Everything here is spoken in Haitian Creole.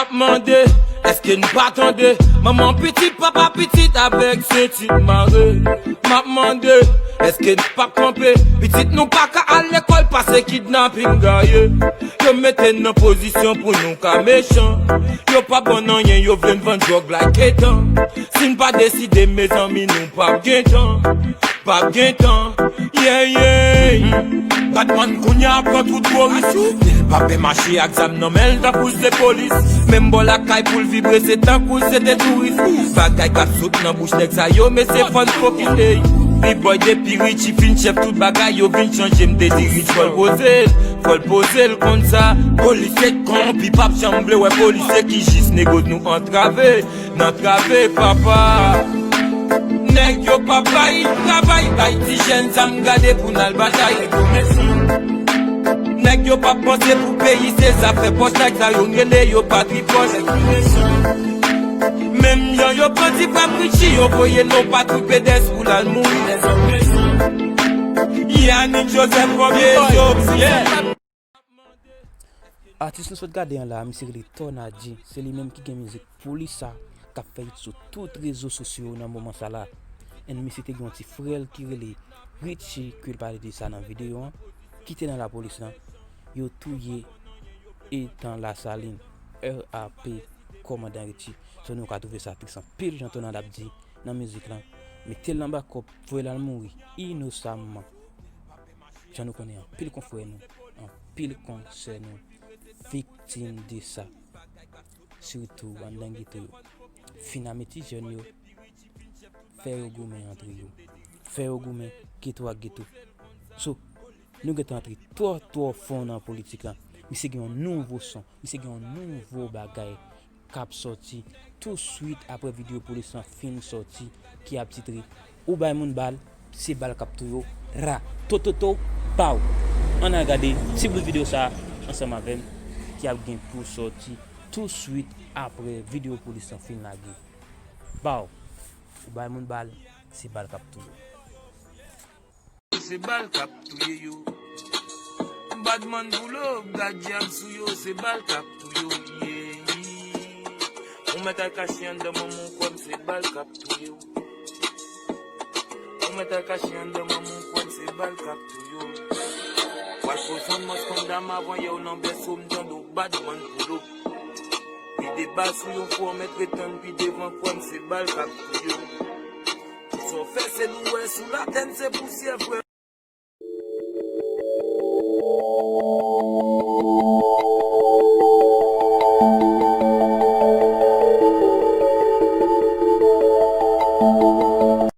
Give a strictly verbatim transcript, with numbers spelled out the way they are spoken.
M ap mande, èske n pa tande? Manman pitit, papa pitit avèk senti mare. M ap mande, èske n p ap kanpe? Pitit nou pa ka al lekòl pase kidnaping gaye. Yo mete n nan pozisyon pou nou ka mechan. Yo pa ban n anyen, yo vle n vann dwòg like etan. Si n pa deside, mezanmi, nou p ap gen tan. P ap gen tan, yeah, yeah. Batman kounye a pran tout Boris. Lil pa pè mache ak zam nan men l tankou se polis. Menm bò lakay pou l vibre, se tankou l se te touris. Bagay k ap sot nan bouch nèg sa yo, mesye, fò n pwofite. Big Boy depi Richie fin chèf, tout bagay yo vin chanje. M te di Rich fò l poze l, fò l poze l konn sa. Polisye k kòwonpi p ap janm vle wè polisye ki jis nego nou antrave. N antrave, papa. Nèg yo pa bay travay, bay ti jèn zam gade pou n al batay. Nèg yo pa panse pou peyi, se zafè pòch, nèg sa yo n rele yo patri pòch. Menm jan yo pran ti frè m Richie, yo voye non patri Pedès pou l al mouri. Yannick Joseph, Fabien Job, yeah. Atis nou sot gade an la, misye rele Tornadji. Se li menm ki gen mizik Polis sa k ap fè hit sou tout rezo sosyo yo nan moman sa la. And misye te gen yon ti frè l ki rele Richie, ke l pale de sa nan videyo an, ki te nan lapolis lan. Yo touye Ethan Lasalin, R I P, kòmandan Richie. So nou ka twouve sa tris anpil, jan Tornadji ap di nan mizik lan. Mete l nan bakòp, voye l al mouri inosamman. Jan nou konnen, anpil konfrè nou, anpil konsè nou viktim de sa. Sitou anndan geto yo. Fin ame ti jèn yo, fè yo goumen antre yo. Fè yo goumen geto ak geto. So, nou gentan antre twò, twò fon nan politik la. Misye gen yon nouvo son, misye gen yon nouvo bagay k ap sòti touswit apre videyo polis lan fin sòti ki ap titre Ou bay moun bal, se bal k ap touye w, ra, tototo, paw. Ann al gade ti bout videyo sa a ansanm avè m ki ap gen pou sòti touswit apre videyo polis lan fin lage. Paw, ou bay moun bal, se bal k ap touye w. Se bal k ap touye yo. Badman pull up, gad djab sou yo, se bal k ap touye yo, yeah. Ou mèt al kache anndan manman w, kwè m, se bal k ap touye w. Ou mèt al kache anndan manman w, kwè m, se bal k ap touye w. W al poze yon mans kondam avan yè w nan bèso m, tande w, badman pull up. Vide bal sou yon fò, mèt ret tann pi devan, kwè m, se bal k ap touye w. Tout sa w fè se dwèt, sou latè n se pousyè, frè.